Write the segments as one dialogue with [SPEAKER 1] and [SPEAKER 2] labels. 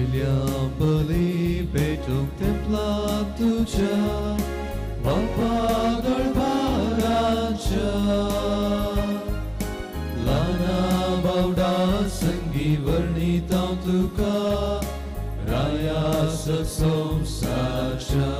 [SPEAKER 1] आयल्या बली भेटूंक तेंपला तुज्या बापा दरबाराच्या ल्हाना बावडा संगी वर्णिता तुका राया संसारच्या.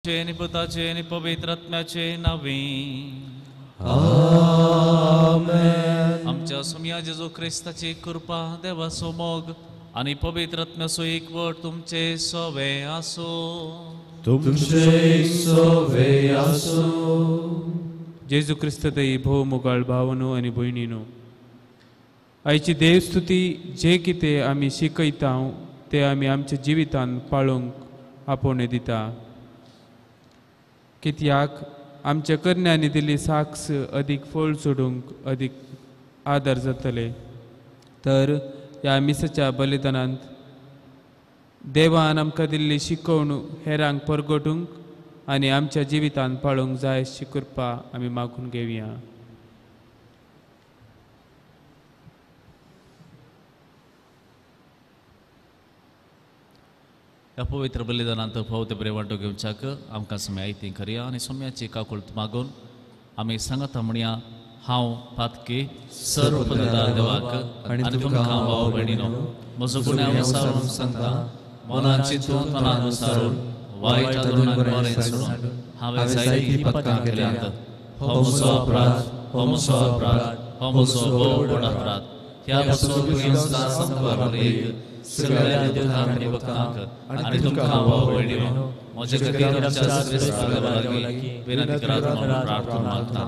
[SPEAKER 2] आणि पुताचे आणि पवित्र आत्म्याचे नावे
[SPEAKER 1] आमेन.
[SPEAKER 2] आमच्या सुमया जेजू क्रिस्ताची कृपा, देवाचो मोग आणि पवित्र आत्म्याचो एकवट तुमचे सवे आसो.
[SPEAKER 1] तुमचे सवे आसो.
[SPEAKER 3] जेजू क्रिस्त तई भोव मोगाळ भावनो आनी भयणीनो, आयची देवस्तुती जे कितें आमी शिकयता ते आमी आमच्या जिवितान पाळूंक आपोवणें दिता. कित्याक आमच्या करण्यांनी दिल्ली साक्ष अदीक फळ सोडूंक अदीक आदार जातले. तर ह्या मिसाच्या बलिदानांत देवान आमकां दिल्ली शिकवण हेरांक परगटूंक आनी आमच्या जिवितांत पाळूंक जाय अशी कृपा आमी मागून घेवया.
[SPEAKER 2] ह्या पवित्र बलिदानांत फावो ते बरें वांटो घेवच्याक आमकां सम्या आयती करया आनी सोम्याची काकुळट मागून आमी सांगता म्हणया, हांव पातकी सर्व पददार देवाक आनी तुमकां भाव भयणीनो म्हजो गुन्यांव विसरून सांगता, मनान चिंतून मनान विसरून वायट आदरून बरें सोडून हांवें जायतीं पातकां केल्यांत. हो म्हजो अपराध, हो म्हजो अपराध, हो म्हजो भोव व्हड अपराध. ह्या पासून एक सगळ्या देवतांक आनी भक्तांक आनी तुमकां भाव भयणीनो म्हजे खातीर आमच्या सर्वेस्पर देवा लागीं विनंती करात म्हणून प्रार्थना मागता.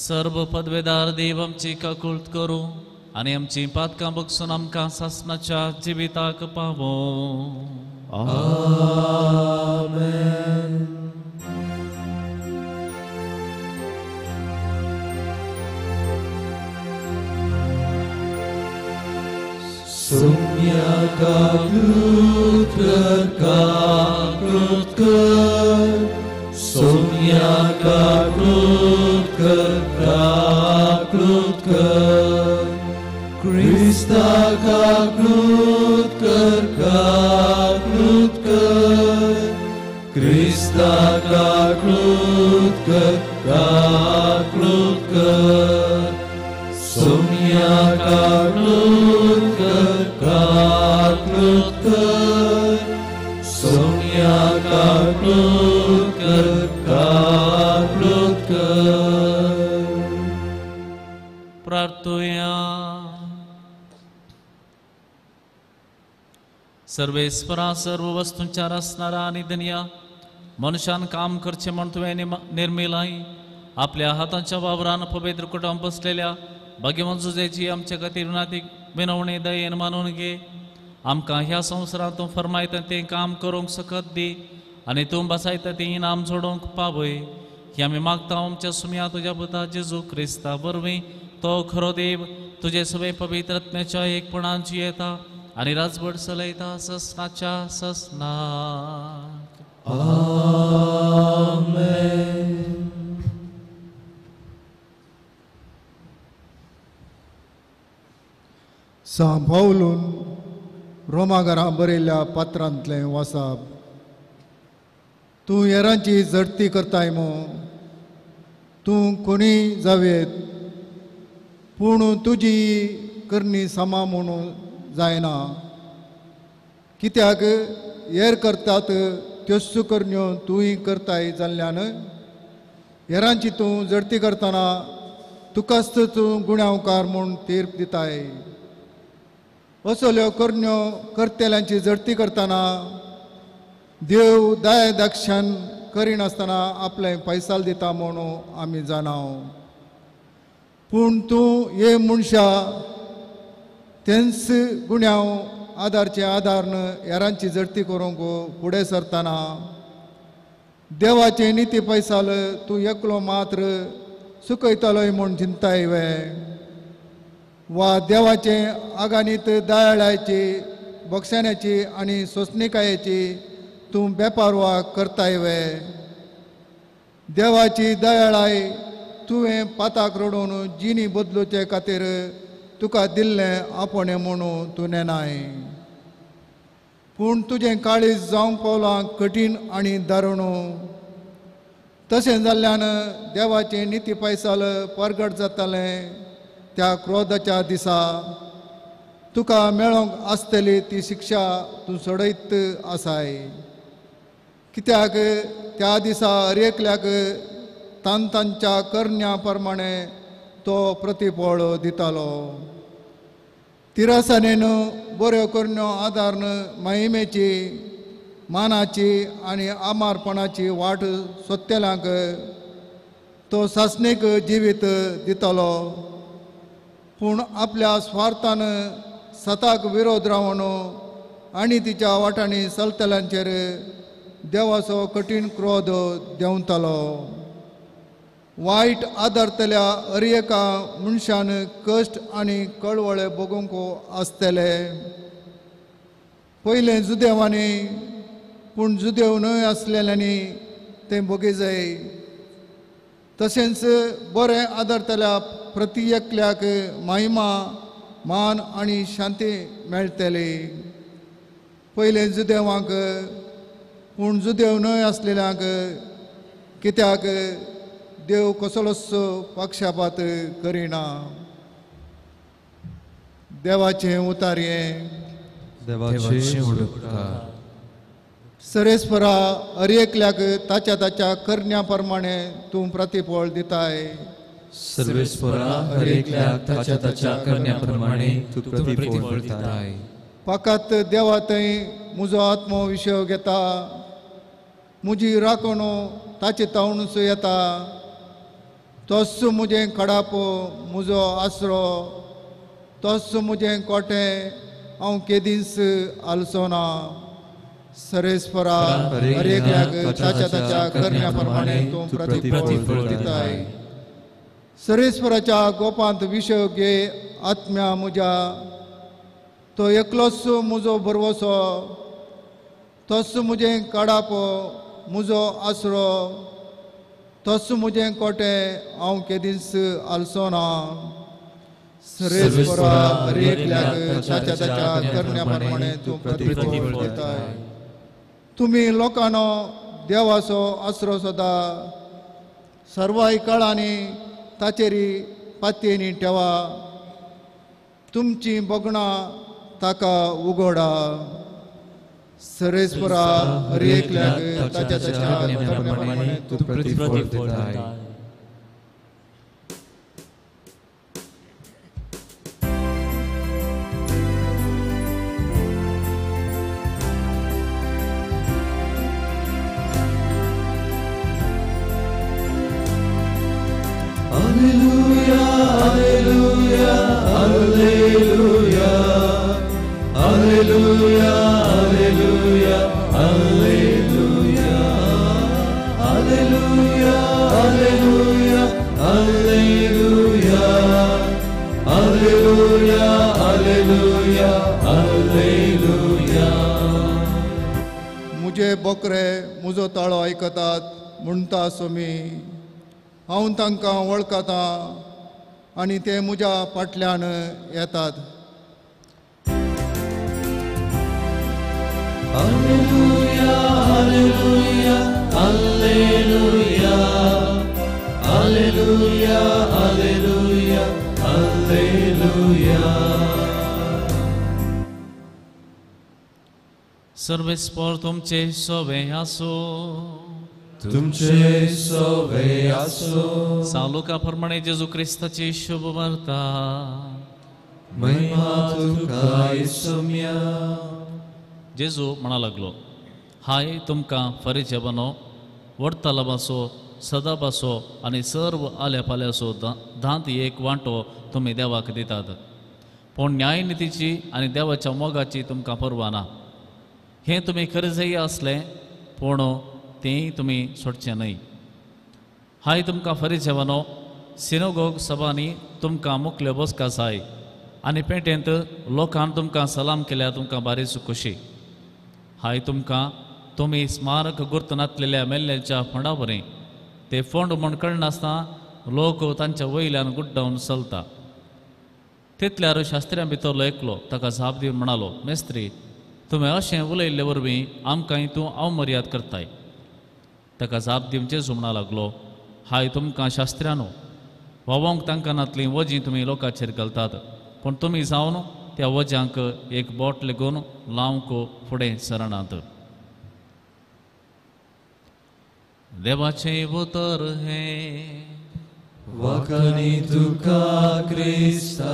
[SPEAKER 2] सर्व पदवेदार देव आमची काकुळट करूं आनी आमची पातकां बगसून आमकां सासणाच्या जिविताक पावो.
[SPEAKER 1] आमेन. Soumya kaklut kaklut kar, Soumya kaklut kaklut kar, Krista kaklut kaklut kar, Krista kaklut kaklut kar, Soumya kaklut kaklut kar, Soumya kaklut kaklut kar.
[SPEAKER 2] प्रार्थुया. सर्वेस्परा सर्व वस्तूंच्या रचणारा आनी धनया, मनशान काम करचें म्हण तुवें निर्मिलाय. आपल्या हातांच्या वावरान पवित्र कुटुंब बसलेल्या भाग्यवंत जुजेची आमच्या खातीर नातीक विनवणी दयेन मानून घे. आमकां ह्या संवसारांत तूं फर्मायता तें काम करूंक सकत दी आनी तूं बसायता तें इनाम जोडूंक पावय. ही आमी मागता आमच्या सुमया तुज्या पुता जेजू क्रिस्ता वरवीं. तो खरो देव तुजे सगळे पवित्र आत्म्याच्या एकपणान जियेता आनी राजवट चलयता ससनाच्या ससनाक.
[SPEAKER 1] आमेन.
[SPEAKER 4] सां पावलून रोमाघरा बरयल्ल्या पात्रांतलें वासाप. तूं हेरांची झडती करताय मू, तूं कोणीय जावयेत, पूण तुजी करणी समा म्हणून जायना. कित्याक हेर करतात त्योच करण्यो तूंय करताय जाल्ल्यान हेरांची तूं झडती करतना तुकाच तूं गुन्यांवकार म्हूण तीर्प दिताय. असल्यो करण्यो करतल्यांची जडती करतना देव दया दाक्षण करिनासतना आपलें पैसाल दिता म्हणून आमी जाणाव. पूण तूं हे मनशा तेंच गुन्यांव आदारचे आदारन हेरांची जडती करूंक फुडें सरतना देवाचे निती पैसाल तूं एकलो मात्र सुकयतलोय म्हूण चिंताय वे वा देवाचे आगानीत दयाळाची बक्षाण्याची आनी सोंसणिकायेची तूं बेपारवा करताय वे. देवाची दयाळाय तुवें पाताक रडोवन जिणी बदलुचे खातीर तुका दिल्लें आपोवणें म्हणून तूं नेनाय. पूण तुजें काळीज जावंक पावलां कठीण आनी दारुण. तशें जाल्ल्यान देवाचें निती पैसाल परगट जातालें त्या क्रोधाच्या दिसा तुका मेळोंक आसतली ती शिक्षा तूं सोडयत आसाय. कित्याक त्या दिसा हर एकल्याक तांच्या करण्या प्रमाणे तो प्रतिफळ दितालो. तिरसनेन बऱ्यो करण्यो आदारन महिमेची मानाची आनी आमारपणाची वाट सोदतल्यांक तो सासणीक जिवीत दितालो. पूण आपल्या स्वार्थान सताक विरोध रावन आनी तिच्या वाटांनी चलतल्यांचेर देवाचो कठीण क्रोध देंवतालो. वायट आदारतल्या हर एका मनशान कश्ट आनी कळवळे भोगूंक आसतले. पयलें जुदेवांनी पूण जुदेव न्हय आसलेल्यांनी तें भोगी जाय. तशेंच बरें आदारतल्या प्रति एकल्याक महिमा मान आनी शांती मेळटली. पयलें जुदेवांक पूण जुदेव न्हय आसलेल्यांक कित्याक देव कसलोच पक्षपात करिना. देवाचें उतारयें.
[SPEAKER 1] देवाचे उपकार.
[SPEAKER 4] सरेस्परा हर एकल्याक ताच्या ताच्या करण्या प्रमाणे तूं प्रतिफळ दिताय.
[SPEAKER 1] सर्वेस्परा हर एकल्याक ताच्या ताच्या करण्या प्रमाणे तूं प्रतिफळ दिताय.
[SPEAKER 4] फकत देवा थंय म्हजो आत्मो विशय घेता. म्हजी राखणो ताचे तावणूच येता. तोच म्हजें कडाप म्हजो आसरो तोच म्हजें कोटें हांव केदींच आलसो ना. सरेस्परा हर एकल्याक ताच्या ताच्या करण्या प्रमाणे तूं प्रतिफळ दिताय. सरेस्पराच्या गोपांत विशय घे आत्म्या म्हज्या. तो एकलोच म्हजो भरवसो तोच म्हजें काडाप म्हजो आसरो तोच म्हजें कोटें हांव केदींच आलसो ना. सरेस्परा हर एकल्याक ताच्या ताच्या करण्या प्रमाणे तूं प्रतिफळ दिताय. तुमी लोकांनो देवाचो आसरो सदा सर्वाय काळांनी ताचेरी पातयेनी ठेवा. तुमची बगणां ताका उगोडा. सरेस्परा हर एकल्याक ताच्या ताच्या करण्या प्रमाणे तूं प्रतिफळ दिताय.
[SPEAKER 1] Alleluia, alleluia, alleluia, alleluia, alleluia, alleluia, alleluia, alleluia, alleluia, alleluia, alleluia, alleluia.
[SPEAKER 4] मुझे बोकरे मुजो ताळो आयकतात म्हणटा सोमी. हांव तांकां वळखता आनी ते म्हज्या फाटल्यान येतात.
[SPEAKER 1] Alleluia, alleluia, alleluia, alleluia, alleluia, alleluia.
[SPEAKER 2] सर्वेस्पर तुमचे सोवे आसो.
[SPEAKER 1] तुमचे सोवे आसो.
[SPEAKER 2] सांग लुका प्रमाणे जेजू क्रिस्ताची शुभ वार्ता.
[SPEAKER 1] महिमा तुका सोम्या.
[SPEAKER 2] जेजू म्हणा लागलो, हाय तुमकां फरिजे बनो, वडतालाबाचो सदाबाचो आनी सर्व आल्या पाल्याचो दांत एक वांटो तुमी देवाक दितात, पूण न्यायनितीची आनी देवाच्या मोगाची तुमकां पर्वा ना. हें तुमी खरें आसलें पूण तेंय तुमी सोडचें न्हय. हाय तुमकां फरिजे बनो, सिनोगोग सभांनी तुमकां मुखल्यो बसका जाय आनी पेटेंत लोकान तुमकां सलाम केल्यार तुमकां बारीच खोशी. हाय तुमकां, तुमी स्मारक गुर्त नातलेल्या मेल्ल्याच्या फोंडा बरी, ते फोंड म्हण कळनासतना लोक तांच्या वयल्यान गुड्डावन चलता. तितल्यार शास्त्र्यां भितरलो एकलो ताका जाप दिवन म्हणालो, मेस्त्री, तुवें अशें उलयल्ले वरवीं आमकांय तूं अवमर्याद करताय. ताका जाप दिवन जेजू म्हणा लागलो, हाय तुमकां शास्त्र्यानो, व्हांवोंक तांकां नातलीं वजीं तुमी लोकांचेर घालतात, पूण तुमी जावन त्या वज्यांक एक बोट लेगून लावंक फुडें सरनात. देवाचें उतर हें.
[SPEAKER 1] वाखाणी तुका क्रिस्ता.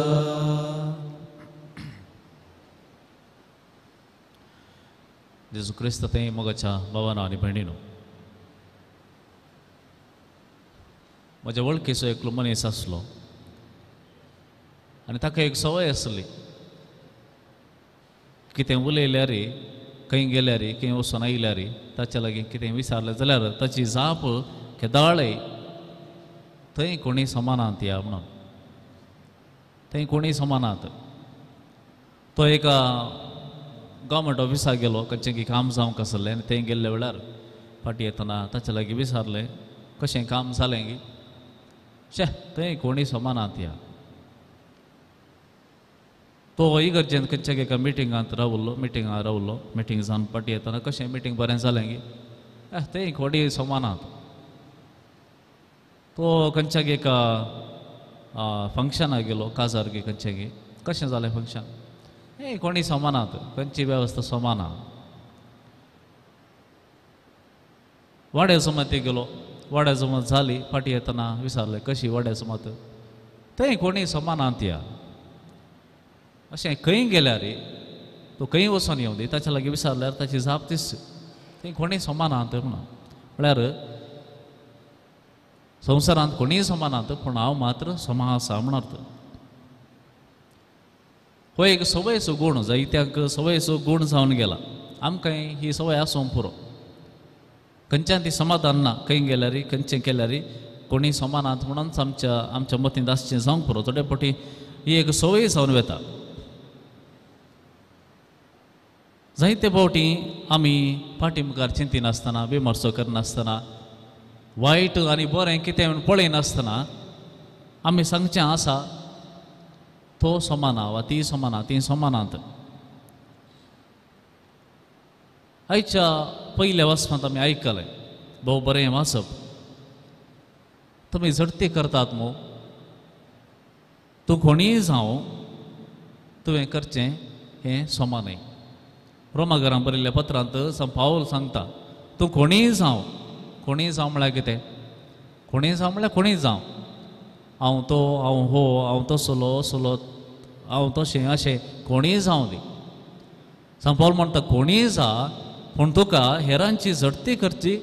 [SPEAKER 2] जेजू क्रिस्त तें मोगाच्या भावानो आनी भयणीनो, म्हज्या वळखीचो एकलो मनीस आसलो आनी ताका एक संवय आसली, कितें उलयल्यार, खंय गेल्यार, खंय वचून आयल्यार, ताच्या लागीं कितें विचारलें जाल्यार ताची जाप केदाळय थंय कोणीय समानांत या म्हणून, थंय कोणीय समानांत. तो एका गव्हर्मेंट ऑफिसाक गेलो, खंयचें की काम जावंक आसलें आनी थंय गेल्ल्या वेळार फाटीं येतना ताच्या लागीं विचारलें, कशें काम जालें गी? शे, थंय कोणीय समानांत या. तो इगर्जेंत खंयच्या एका मिटिंगांत रावलो, मिटिंगांत रावलो, मिटींग जावन फाटीं येतना कशें मिटींग बरें जालें गी? थंय कोणीय समानांत. तो खंयच्या एका फंक्शनाक गेलो, काजार गी खंयच्या गी, कशें जालें फंक्शन? हे कोणीय समानांत, खंयची वेवस्था समाना. वाड्या जमाती गेलो, वाड्या जमात जाली, फाटीं येतना विचारलें कशी वाड्या जमात? थंय कोणीय समानांत या. अशें खंय गेल्यार तो खंय वचोन येवं दी, ताच्या लागीं विचारल्यार ताची जाप तीच, थंय कोणीय समानांत म्हणून. म्हळ्यार संवसारांत कोणीय समानांत, पूण हांव मात्र समा आसा म्हण अर्थ. हो एक संवयचो गूण, जायत्यांक संवयचो गूण जावन गेला. आमकां ही संवय आसूंक पुरो, खंयच्यान ती समाधान ना, खंय गेल्यार खंयचें केल्यार कोणीय समानांत म्हणून आमच्या आमच्या मतींत आसचें जावंक पुरो. थोडे फावटी ही एक संवय जावन वता. जायते फावटी आमी फाटी मुखार चिंतिनासतना, विमर्सो करनासतना, वायट आनी बरें कितें म्हूण पळयनासतना आमी सांगचें आसा तो समाना वा ती समाना, ती समानांत. आयच्या पयल्या वाचपांत आमी आयकलें, भोव बरें वाचप, तुमी झडती करतात मू, तूं कोणीय जावं तुवें करचें हें समा न्हय. रोमाघरां बरयल्ल्या पत्रांत संत पावल सांगता, तूं कोणीय जावं, कोणीय जावं म्हळ्यार कितें? कोणीय जावं म्हळ्यार कोणीय जावं, हांव तो, हांव हो, हांव तसलो असलो, हांव तशें अशें, कोणीय जावं दी. संत पावल म्हणटा कोणीय जा, पूण तुका हेरांची झडती करची,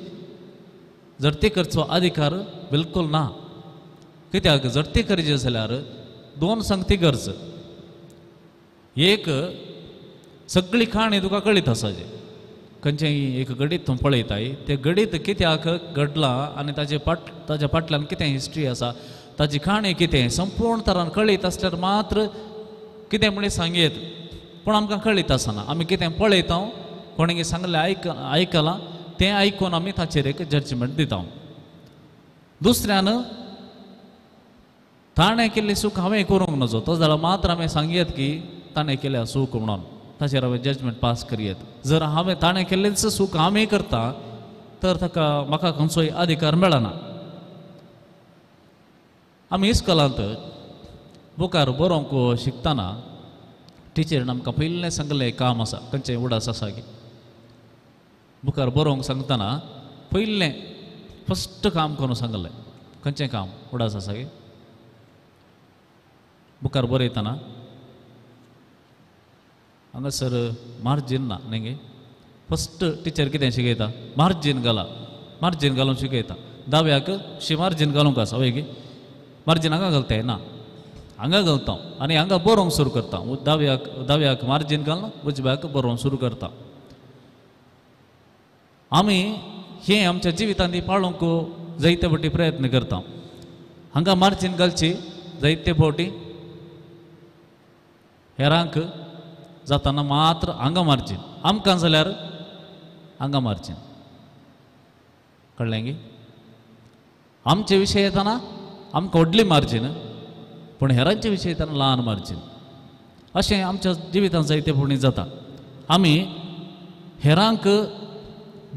[SPEAKER 2] झडती करचो अधिकार बिलकूल ना. कित्याक झडती करची जाल्यार दोन सांगती गरज. एक, सगळी काणी तुका कळीत आसा, जे खंयचेंय एक घडीत तूं पळयताय, तें घडीत कित्याक घडलां आनी ताजे ताच्या फाटल्यान कितें हिस्ट्री आसा, ताजी काणी कितें संपूर्ण तरान कळीत आसल्यार मात्र कितें म्हण सांगयेत. पूण आमकां कळीत आसना, आमी कितें पळयता, कोणें सांगलें आयकलां तें आयकून आमी ताचेर एक जजमेंट दिता. दुसऱ्यान ताणें केल्ली चूक हांवें करूंक नजो, तो जाल्यार मात्र आमी सांगयेत की ताणें केल्या चूक म्हणून, ताचेर हांवें जजमेंट पास करयेत. जर हांवें ताणें केल्लेंच चूक हांवें करता तर ताका म्हाका खंयचोय अधिकार मेळना. आमी इस्कोलांत बुकार बरोवंक शिकतना टिचरीन आमकां पयलें सांगलें काम आसा, खंयचें उडास आसा की बुकार बरोवंक सांगतना पयलें फस्ट काम करून सांगलें. खंयचें काम उडास आसा की बुकार बरयतना हांगासर मार्जीन ना न्ही गे. फस्ट टिचर कितें शिकयता? मार्जीन घाला, मार्जीन घालून शिकयता. दाव्याक शी मार्जीन घालूंक आसा वय गे, मार्जीन हांगा घालताय ना, हांगा घालता आनी हांगा बरोवंक सुरू करता. दाव्याक दाव्याक मार्जीन घालून उजव्याक बरोवंक सुरू करता. आमी हें आमच्या जिवितांत पाळोवंक जायते फावटी प्रयत्न करता. हांगा मार्जीन घालची जायते फावटी हेरांक जाताना मात्र हांगा मार्जीन, आमकां जाल्यार हांगा मार्जीन. कळ्ळें गी? आमचे विशय येताना आमकां व्हडली मार्जीन, पूण हेरांचे विशय येताना ल्हान मार्जीन. अशें आमच्या जिवितांत जायते फावटी जाता. आमी हेरांक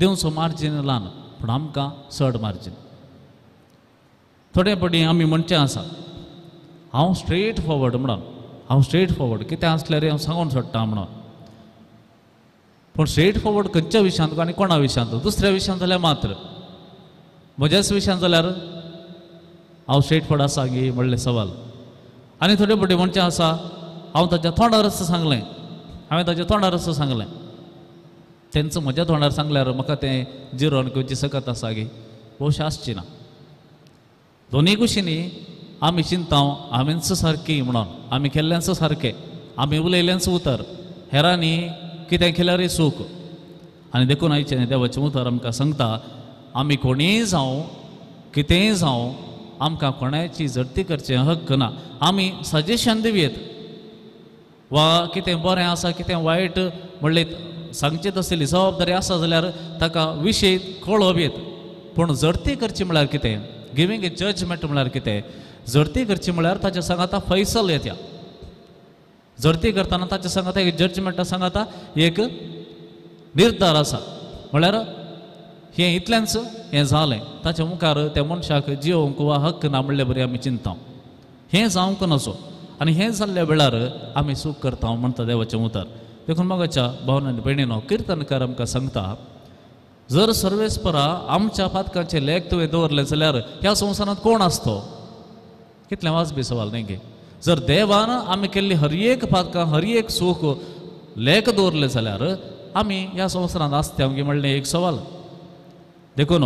[SPEAKER 2] दिवचो मार्जीन ल्हान, पूण आमकां चड मार्जीन. थोडे फावटी आमी म्हणचें आसा, हांव स्ट्रेट फॉवर्ड म्हणून, हांव स्ट्रेट फॉवर्ड कितें आसल्यार हांव सांगून सोडटा म्हणून. पूण स्ट्रेट फॉवर्ड खंयच्या विशयांत आनी कोणा विशयांत? दुसऱ्या विशयांत जाल्यार मात्र, म्हज्याच विशयांत जाल्यार हांव स्ट्रेट फॉवर्ड आसा गी म्हणलें सवाल. आनी थोडे फावटी म्हणचें आसा, हांव ताच्या तोंडारच सांगलें, हांवें ताच्या तोंडारच सांगलें, तेंचो म्हज्या तोंडार सांगल्यार म्हाका तें जिरोवन घेवची सकत आसा गी? भोवशा आसची ना. दोनूय कुशींनी आमी चिंता हांवेंच सारकी म्हणून, आमी केल्ल्यांच सारकें, आमी उलयल्यांच उतर, हेरांनी कितें केल्यारय चूक. आनी देखून आयचें देवाचें उतर आमकां सांगता, आमी कोणीय जावं कितेंय जावं आमकां कोणाची झडती करचें हक्क ना. आमी सजेशन दिवयेत वा कितें बरें आसा कितें वायट म्हणलें सांगचें तसली जबाबदारी आसा जाल्यार ताका विशय कळोवप येत. पूण झडती करची म्हळ्यार कितें? गिवींग ए जजमेंट म्हळ्यार कितें? झडती करची म्हळ्यार ताच्या सांगाता फैसल येता. झडती करतना ताच्या सांगाता एक जजमेंटा सांगाता एक निर्धार आसा, म्हळ्यार हें इतलेंच हें जालें, ताच्या मुखार त्या मनशाक जियोवंक वा हक्क ना म्हणले बरी आमी चिंता. हें जावंक नजो आनी हें जाल्ल्या वेळार आमी चूक करता म्हणटा देवाचें उतर. देखून मोगाच्या भावना आनी भयणीनो, किर्तनकार आमकां सांगता, जर सर्वेस्परा आमच्या पातकांचे लेख तुवें दवरले जाल्यार ह्या संवसारांत कोण आसतो? कितलें वाजबी सवाल न्ही गे? जर देवान आमी केल्ली हर एक पातकां हर एक सूख लेख दवरले जाल्यार आमी ह्या संवसारांत आसता आमगे म्हणलें एक सवाल. देखून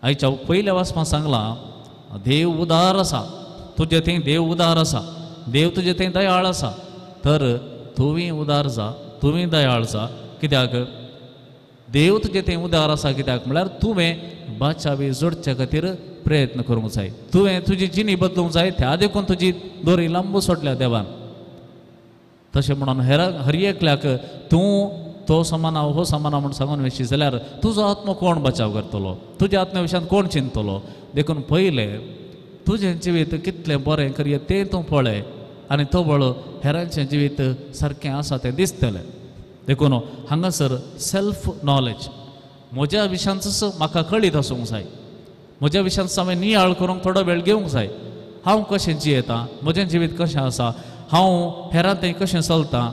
[SPEAKER 2] आयच्या पयल्या वाचपांत सांगलां, देव उदार आसा, तुजे थंय देव उदार आसा, देव तुजे थंय दयाळ आसा, तर तुवें उदार जा, तुवें दयाळ जा. कित्याक देव तुजे थंय उदार आसा? कित्याक म्हळ्यार तुवें बाचावी जोडच्या खातीर प्रयत्न करूंक जाय, तुवें तुजी जिणी बदलूंक जाय, त्या देखून तुजी दोरी लांब सोडल्या देवान. तशें म्हणून हेर हर एकल्याक तूं तो समाना हो समाना म्हूण सांगून वशी जाल्यार तुजो आत्मो कोण बचाव करतलो? तुज्या आत्म्या विशयांत कोण चिंततलो? देखून पयलें तुजें जिवीत कितलें बरें करये तें तूं पळय आनी तवळ हेरांचें जिवीत सारकें आसा तें दिसतलें. देखून हांगासर सेल्फ नॉलेज, म्हज्या विशयांतच म्हाका कळीत आसूंक जाय, म्हज्या विशयांत हांवें नियाळ करूंक थोडो वेळ घेवंक जाय. हांव कशें जियेतां, म्हजें जिवीत कशें आसा, हांव हेरां थंय कशें चलतां,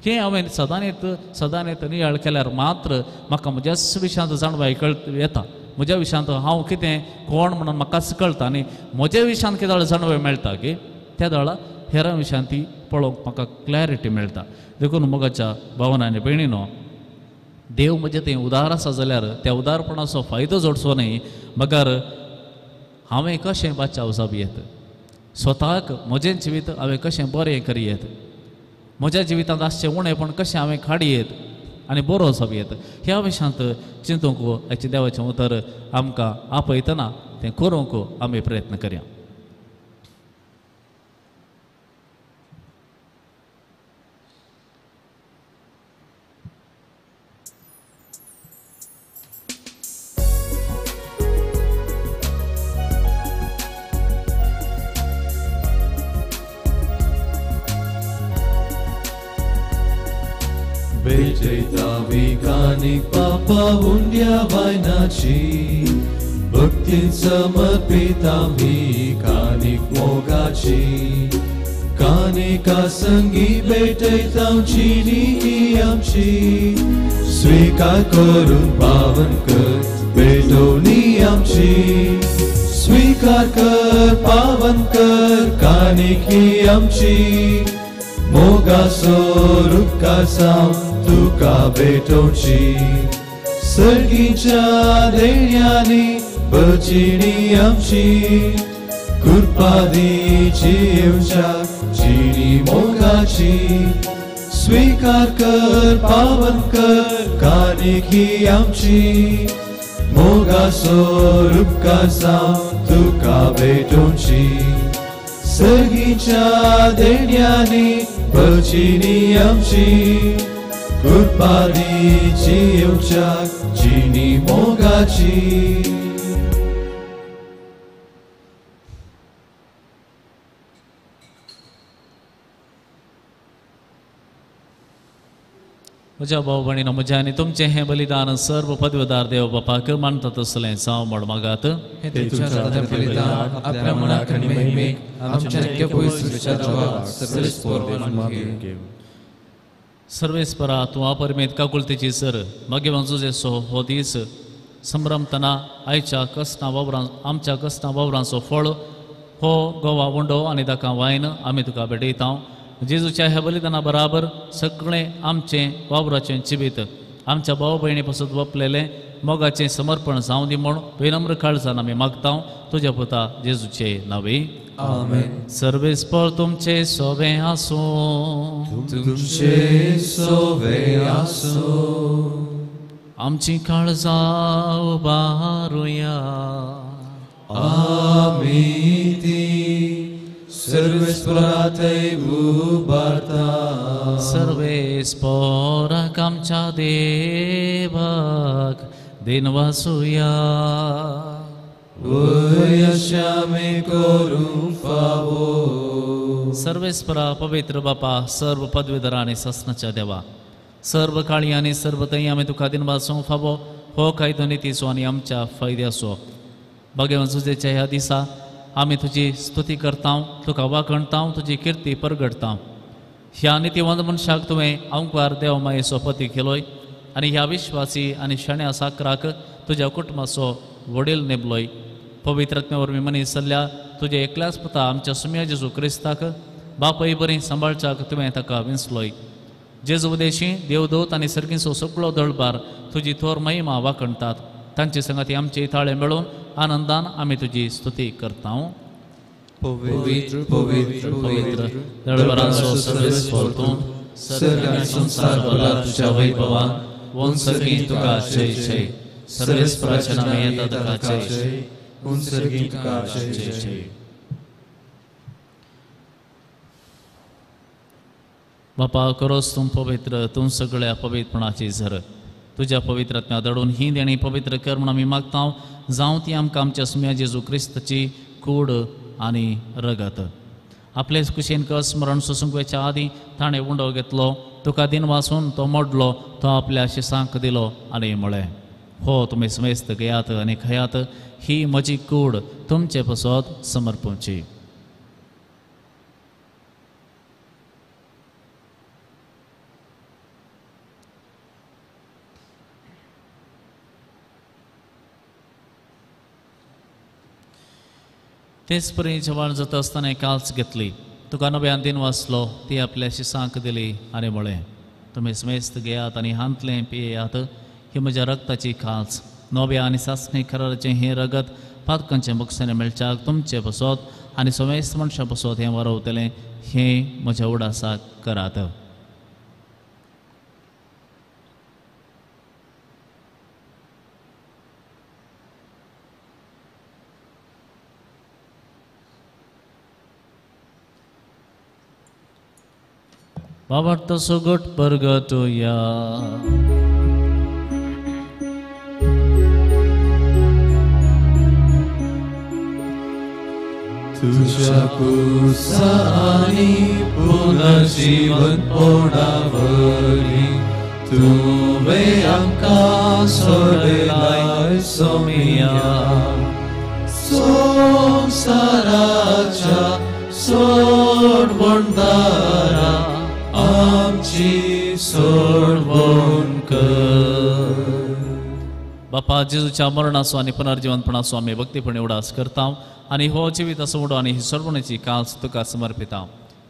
[SPEAKER 2] हें हांवें सदांच सदांच नियाळ केल्यार मात्र म्हाका म्हज्याच विशयांत जाणवाय कळ येता. म्हज्या विशयांत हांव कितें कोण म्हणून म्हाकाच कळटा आनी म्हज्या विशयांत कितें जाणवाय मेळटा की त्या वेळार हेरां विशयांत ती पळोवंक म्हाका क्लॅरिटी मेळटा. देखून मोगाच्या भावना आनी भयणीनो, देव म्हजें थंय उदार आसा जाल्यार त्या उदारपणाचो फायदो जोडचो न्हय, मगर हांवें कशें बचाव जावं येत, स्वताक म्हजें जिवीत हांवें कशें बरें करयेत, म्हज्या जिवितांत आसचें उणेपण कशें हांवें काडयेत आनी बरो जावं येत, ह्या विशयांत चिंतूंक हाचें देवाचें उतर आमकां आपयतना तें करूंक आमी प्रयत्न करया.
[SPEAKER 1] भेटयता पापा उंड्या वायनाची भक्तीन समर्पिता मी कानिक मोगाची कानिका संगी भेटयता चिनी आमची स्वीकार करून पावन कर भेटवणी आमची स्वीकार कर पावन कर कानिक ही आमची मोगाचो रुपकार जावं तुका भेटोवची सर्गीच्या देण्यांनी भरचिणी आमची कृपा दी जिवच्याक जिणी मोगाची स्वीकार कर पावन कर कानिकी आमची मोगाचो रुपकार जावं तुका भेटोवची सर्गीच्या देण्यांनी भरचिणी आमची कृपा दी जिवच्याक जिणी मोगाची.
[SPEAKER 2] म्हज्या भाव भयणीनो, म्हज्या आनी तुमचें हें बलिदान सर्व पदवीदार देव बापाक मानता तसलें जावं म्हण मागात. सर्वेस्परा तूं अपरिमेत काकुळतेची सर मागीर जुजेचो हो दीस संभ्रमतना आयच्या कसना वावरां आमच्या कसना वावरांचो फळ हो गोवा उंडो आनी ताका वायन आमी तुका भेटयता. जेजूच्या ह्या बलिदाना बराबर सगळें आमचें वावराचें जिवीत आमच्या भाव भयणी पासून वपलेलें मोगाचें समर्पण जावं दी म्हूण विनम्र काळजान आमी मागता तुज्या पुता जेजूचे नांवे.
[SPEAKER 1] आमेन.
[SPEAKER 2] सर्वेस्पर तुमचे सोबे आसूं.
[SPEAKER 1] तुमचे सोबे आसूं.
[SPEAKER 2] आमची काळजां उबारुया.
[SPEAKER 1] आमी ती सर्वेस्परा थंय उबारता.
[SPEAKER 2] सर्वेस्पराक आमच्या देवाक दिनवासुया.
[SPEAKER 1] वय अशें आमी करूंक फावो.
[SPEAKER 2] सर्वेस्परा पवित्र बापा सर्व पदवीधर आनी सासणाच्या देवा सर्व काळी आनी सर्व थंय आमी तुका दिनवासूंक फावो हो कायदो नितीचो आनी आमच्या फायद्याचो. भाग्यवान जुजेच्या ह्या दिसा आमी तुजी स्तुती करता, तुका वाखणता, तुजी किर्ती परगडता. ह्या नितीवंत मनशाक तुवें अंकवार देव मायेचो पती केलोय आनी ह्या विश्वासी आनी शाण्या साकराक तुज्या कुटुंबाचो वडील नेबलोय. पवित्र आत्म्या वरवीं मनीस जाल्ल्या तुज्या एकल्याच पुता आमच्या सुम्या जेजू क्रिस्ताक बापय बरी सांबाळच्याक तुवें ताका विंचलोय. जेजू उदेशी देवदूत आनी सर्गीचो सगळो दळबार तुजी थोर महिमा वाखणतात. तांचे संगाती आमचे ताळे मेळून आनंदान आमी तुजी स्तुती करता.
[SPEAKER 1] पवित्र पवित्र पवित्र
[SPEAKER 2] दळबारांचो सर्वेस्पर तूं
[SPEAKER 1] सर्ग आनी संवसार भरला तुज्या वैभवान.
[SPEAKER 2] वंसर्गी तुका जय जय. सर्वेस्पराच्या नांवान येता तुका जय
[SPEAKER 1] जय. वंसर्गी तुका जय जय.
[SPEAKER 2] बापा करोस तूं पवित्र, तूं सगळ्या पवित्रपणाची झर. तुज्या पवित्र आत्म्या दडून ही देणी पवित्र कर म्हूण आमी मागता. जावं ती आमकां आमच्या सुम्या जेजू क्रिस्ताची कूड आनी रगत. आपलेच कुशीन स्मरण सोसूंक वयच्या आदीं ताणें उंडो घेतलो, तुका दिन वासून तो मोडलो, तो आपल्या शिसांक दिलो आनी म्हळें, हो तुमी समेस्त घेयात आनी खायात, ही म्हजी कूड तुमचे पसत समर्पूची. तेच परी जेवण जाता आसतना काल्स घेतली, तुका नव्यान दिन वाचलो, ती आपल्या शिसांक दिली आनी म्हळें, तुमी समेस्त घेयात आनी हांतलें पियेयात, ही म्हज्या रक्ताची काल्स. नव्या आनी सासणी कराराचें हें रगत पातकांचें बक्षाणें मेळच्याक तुमचे पसत आनी समेस्त मनशां पसत हें वरवतलें. हें म्हज्या उडासाक करात. बाबा सुगट परगटुया.
[SPEAKER 1] तुझ्या कुसानी पुनर्जीवन पोणावरी तुवें आमकां सोडलाय सोमिया. संवसाराच्या सोडवणदारा आमची सोडवण कर.
[SPEAKER 2] बापा जेजूच्या मरणाचो आनी पुनर्जीवनपणाचो आमी भक्तीपणी उडास करता आनी हो जिवीत असो उडो आनी ही सोडवणेची काल्स तुका समर्पिता.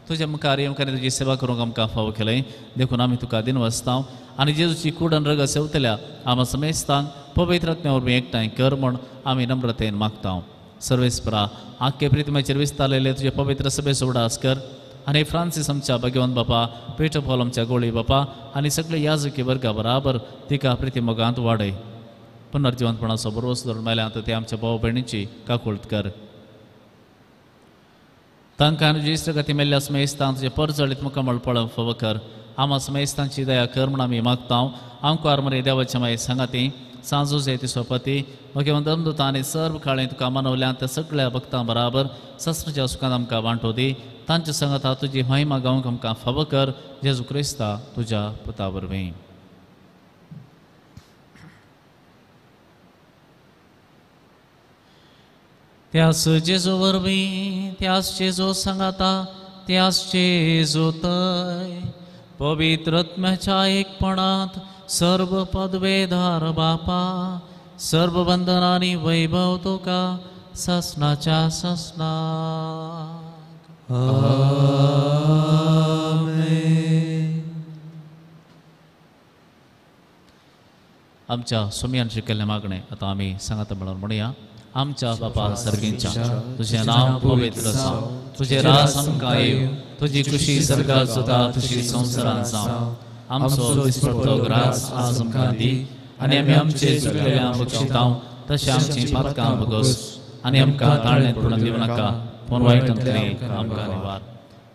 [SPEAKER 2] तुज्या मुखार येवंक आनी तुजी सेवा करूंक आमकां फावो केलें देखून आमी तुका दिन वसता आनी जेजूची कूड आनी रगत सेवतल्या आमा समेस्तांक पवित्र आत्म्या वरवीं एकठांय कर म्हूण आमी नम्रतेन मागता. सर्वेस्परा आख्खे प्रितमेचेर विस्तारलेले तुजे पवित्र सभेचो उडास कर आनी फ्रांसीस आमच्या भगवंत बापा, पीटर पॉल आमच्या गोळी बापा आनी सगळे याजकी वर्गा बराबर तिका प्रितीमोगांत वाडय. पुनर्जिवंतपणाचो भरवंसो धरून मेल्यात ते आमच्या भाव भयणीची काकुळट कर. तांकां तुजी इश्टगती मेल्ल्या समेस्तांक तुजें परजळीत मुखामळ पळोवंक फावो कर. आमा समेस्तांची दया कर म्हूण आमी मागता. आमकां मरे देवाच्या मागीर सांगाती सांजोजे तिसोपती भगवंत धर्मदूतां आनी सर्व काळें तुका मानवल्यात त्या सगळ्या भक्तां बराबर सस्त्राच्या सुखान आमकां वांटो दी. तांच्या सांगाता तुजी महिमा गावंक आमकां फावो कर. जेजू क्रिस्ता तुज्या पुता वरवीं. त्यास जेजू वरवीं, त्यास जेजू सांगाता, त्यास जेजू तय पवित्र आत्म्याच्या एकपणांत सर्व पदवेधार बापा, सर्व बंधनांनी वैभव तुका ससनाच्या ससनाक.
[SPEAKER 1] आमेन.
[SPEAKER 2] आमच्या सोमयान शिकयल्लें मागणें आतां आमी सांगाता म्हणून म्हणया. आमच्या बापा सर्गींच्या, तुजें नांव पवित्र जावं, तुजें राज आमकां येवं, तुजी खुशी सर्गात जाता तशी संवसारांत जावं. आमचो दिसपट्टो ग्रास आज आमकां दी आनी आमी आमचे चुकलेल्या बक्षितांव तशें आमचीं पातकां भोगोस आनी आमकां ताळ्यांत पडून दिवं नाका, पूण वायटांतली आमकां निवार.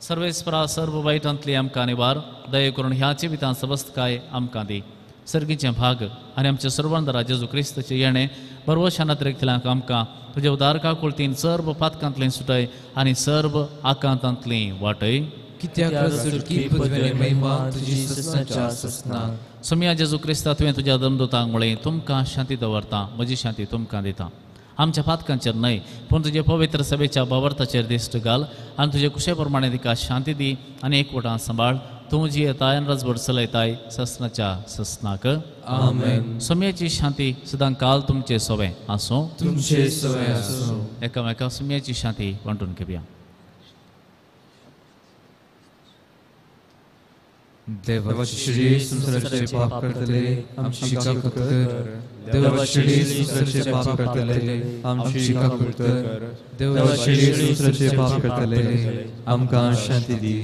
[SPEAKER 2] सर्वेस्परा सर्व वायटांतली आमकां निवार. दया करून ह्या जिवितांत सबस्तकाय आमकां दी. सर्गीचें भाग आनी आमच्या सर्वांदरा जेजू क्रिस्ताचें येणें बरवशान अतिरिक्तल्यांक आमकां तुज्या उदार काकुळतीन सर्व पातकांतलीं सुटय आनी सर्व आकांतांतलीं वाटय.
[SPEAKER 1] कित्याक सुटकी पदवी महिमा तुजी ससनाच्या ससनाक.
[SPEAKER 2] सोमया जेजू क्रिस्ता तुवें तुज्या धर्मदूतांक म्हळें, तुमकां शांती दवरता, म्हजी शांती तुमकां दिता. आमच्या पातकांचेर न्हय पूण तुजे पवित्र सभेच्या बावर्ताचेर दिश्ट घाल आनी तुजे कुशे प्रमाणे तिका शांती दी आनी एकवटान सांबाळ. तूं जी येताय आनी रजवट चलयताय ससनाच्या ससनाक.
[SPEAKER 1] आमेन.
[SPEAKER 2] सोम्याची शांती सदां काल तुमचे सोवे आसूं.
[SPEAKER 1] तुमचे सोवे आसूं.
[SPEAKER 2] एकामेका सोम्याची शांती वांटून घेवया.
[SPEAKER 1] देवाची श्री संसाराचे पाप करतले आमची काकुळट कर. देवाची श्री संसाराचे पाप करतले आमची काकुळट कर. देवाची श्री संसाराचे पाप करतले आमकां शांती दी.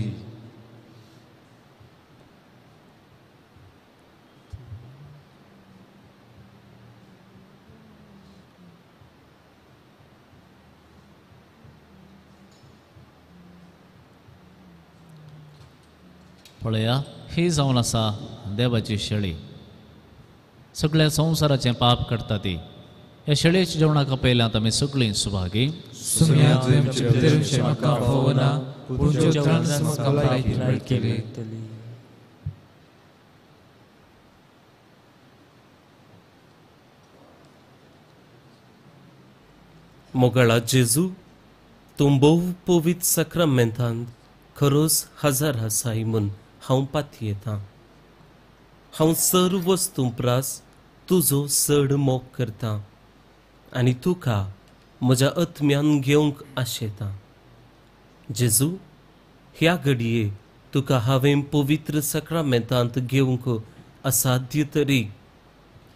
[SPEAKER 2] पळया, ही जावन आसा देवाची शेळी, सगळ्या संवसाराचें पाप करता ती. ह्या शेळयेच्या जेवणाक आपयल्यांत आमी सगळीं सुभागी.
[SPEAKER 5] मोगाळा जेजू, तूं भोव पवित्र साक्रामेंतांत खरोच हजार आसाय म्हूण हांव पातयेतां. हांव सर्व वस्तूं प्रास तुजो चड मोग करतां आनी तुका म्हज्या आत्म्यान घेवंक आशेतां. जेजू, ह्या घडये तुका हांवें पवित्र साक्रामेंतांत घेवंक असाध्य तरी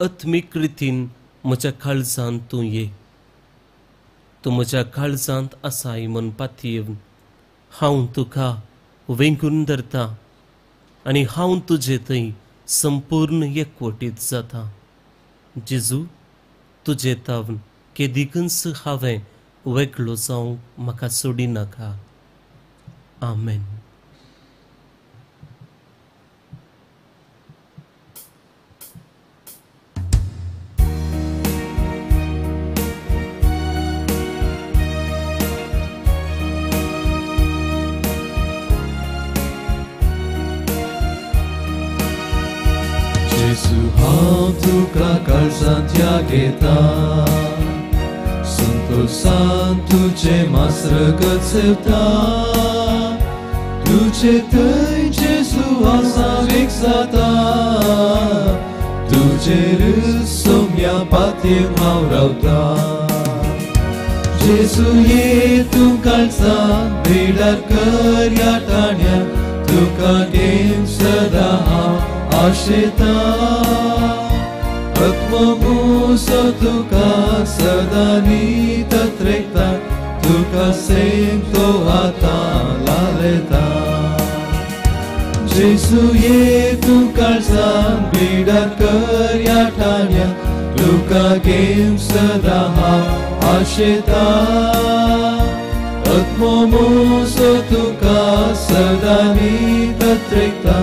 [SPEAKER 5] आत्मीक रितीन म्हज्या काळजांत तूं ये. तूं म्हज्या काळजांत आसाय म्हूण पातयेवन हांव तुका वेंगून धरता आनी हांव तुजे थंय संपूर्ण एकवटीत जाता. जेजू, तुजे तावन केदिकूच हांवें वेगळो जावंक म्हाका सोडिनाका. आमेन.
[SPEAKER 1] जेजू, हांव तुका काळजांत घेता, संतोषान तुजें मास्रगत सेवता. तुजे थंय जेजू आसा वेग जाता, तुजेर सोम्या पातयेवन हांव रावता. जेजू ये तूं काळजान बिडार कर ह्या ठाण्यार तुका घेवन सदां हांव आशेतां आत्मो मुसो तुका सदां नीत त्रेकता तुका सेम तो आतां लालेता. जेजू ये तूं काळजान बिडार कर ह्या ठाण्यार तुका घेवन सदां हांव आशेतां आत्मो मुसो तुका सदां नीत त्रेकता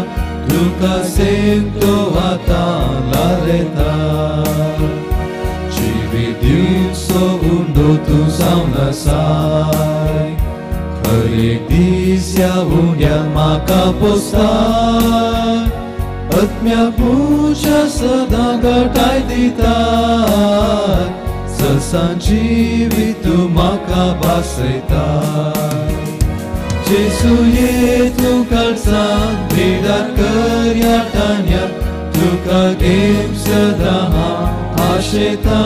[SPEAKER 1] तुका सेम तो आतां लालेता. जिवीत दिवचो उंडो तूं जावन आसाय हर एक दीस ह्या उंड्यान म्हाका पोसताय आत्म्याक म्हज्या सदां घटाय दिताय ससां जिवीत तूं म्हाका भासयताय. जेजू ये तूं काळजान बिडार कर ह्या ठाण्यार तुका घेवन सदां हांव आशेतां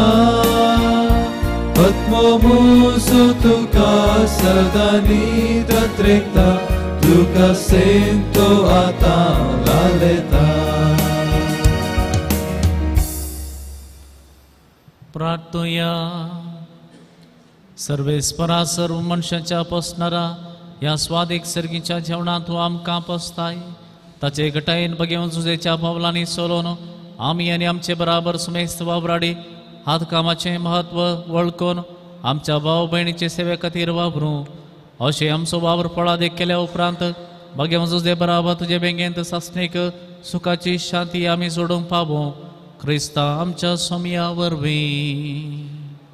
[SPEAKER 1] आत्मो मुसो तुका सदां नीत त्रेकता तुका सेम तो आतां लालेता.
[SPEAKER 2] प्रार्थुया. सर्वेस्परा सर्व मनशाच्या पोसणारा ह्या स्वादीक सर्गीच्या जेवणांत तूं आमकां पोसताय ताचे घटायेन बगेवन जुजेच्या पावलांनी सोलोवन आमी आनी आमचे बराबर सुमेस्त वावराडी हात कामाचें म्हत्व वळखून आमच्या भाव भयणीचे सेवे खातीर वापरूं अशें आमचो वावर फळादीक केल्या उपरांत बगेवन जुजे बराबर तुजे बेंगेंत सासणीक सुखाची शांती आमी जोडूंक पावूं क्रिस्ता आमच्या सोमया वरवीं.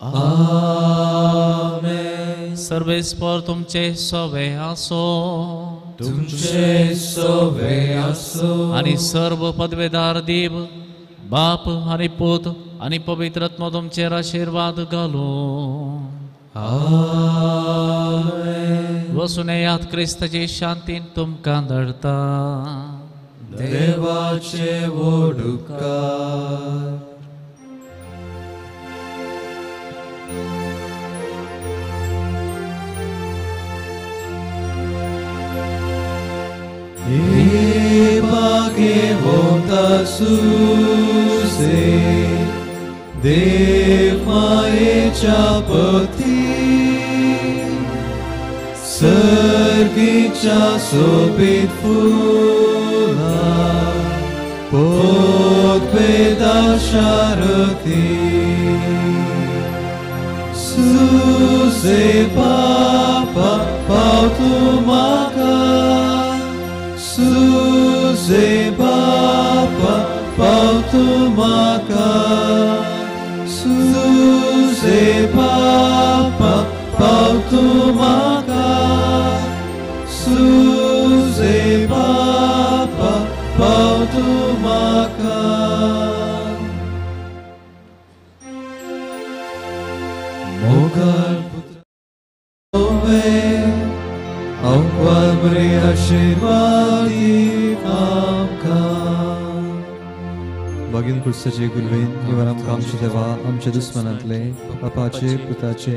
[SPEAKER 1] आमेन.
[SPEAKER 2] सर्वेस्पर तुमचे सवे आसो
[SPEAKER 1] तुमचे सवे आसो
[SPEAKER 2] आनी सर्व पदवेदार देव बाप आनी पूत आनी पवित्र आत्मो तुमचेर आशिर्वाद घालूं.
[SPEAKER 1] आमेन.
[SPEAKER 2] वसून येयात क्रिस्ताची शांतीन तुमकां धाडटा.
[SPEAKER 1] देवाचे व्हड उपकार. भाग्यवंता सुसे देव मायेच्या पती सर्गीच्या सोबीत फुला पोतवेदा शारती सुसे पापा पावतू म्हाका सुसे बापा पावतू म्हाका सुसे बापा पावतू म्हाका सुसे बापा पावतू म्हाका. मोगाळ पुत्र आंकवार बरे आशिर्वाद आमकां.
[SPEAKER 6] बागीन कुर्साचे गुलवेन निवार आमकां आमचे देवा आमच्या दुस्मनांतले बापाचे पुताचे